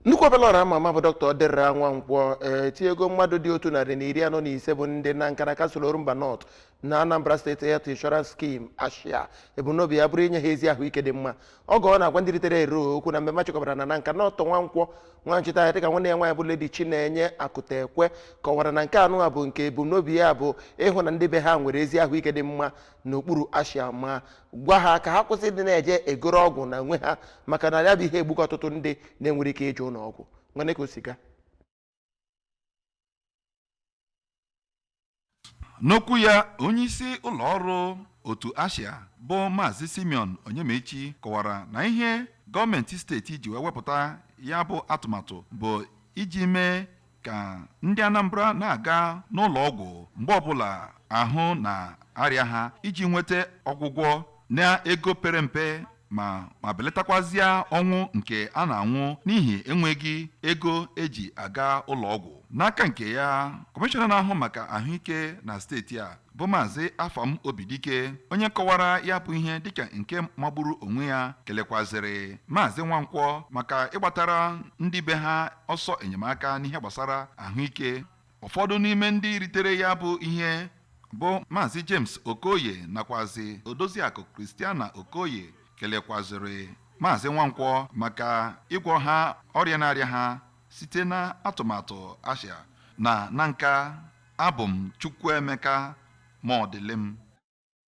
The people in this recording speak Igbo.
Nnukwu obelọra ama ama bụ Dr. Ọdịra Nwankwọ etinyego mmadụ dị 145 bụ ndị na Nkana kansụl Orumba North na Anambra State Health Insurance Scheme, ASHIA. Ebumnobi ya bụrụ inye ha ezi ahụike dị mma. Oge ọ na-agwa ndị ritere ere okwu na mmemme chịkọbara na Nanka North, Nwankwọ nwanchita ya dịka nwanne ya nwaanyị bụ Lady Chinenye Akụtekwe kọwara na nke anụ a bụ nke ebumnobi ya bụ ịhụ na ndị be ha nwere ezi ahụike dị mma n'okpuru ASHIA, ma gwa ha ka ha kwụsị ịdị na-eje egoro ọgwụ na onwe ha, maka na ya bụ ihe egbugo ọtụtụ ndị na-enwere ike ije ụlọ ọgwụ. Nwanne, ka o si gaa? N'okwu ya, onyeisi ụlọ ọrụ otu ASHIA bụ Maazị Simeon Onyemaechi kọwara na ihe gọọmenti steeti ji wee wepụta ya bụ atụmatụ bụ iji mee ka ndị Anambra na-aga n'ụlọ ọgwụ mgbe ọbụla ahụ na-arịa ha iji nweta ọgwụgwọ na ego pere mpe, ma belatakwazịa ọnwụ nke a na-anwụ n'ihi enweghị ego eji aga ụlọ ọgwụ. N'aka nke ya, kọmishọna na-ahụ maka ahụike na steeti a bụ Maazị Afam Obidike, onye kọwara ya bụ ihe dịka nke magburu onwe ya, kelekwazịrị Maazị Nwankwọ maka ịgbatara ndị be ha ọsọ enyemaka n'ihe gbasara ahụike. Ụfọdụ n'ime ndị ritere ya bụ ihe bụ Maazị James Okoye nakwazi Odoziakụ Christiana Okoye kelekwazịrị Maazị Nwankwọ maka ịgwọ ha ọrịa na-arịa ha site na atụmatụ ASHIA. Na Nanka, abụ m Chukwuemeka Mọdịlịm.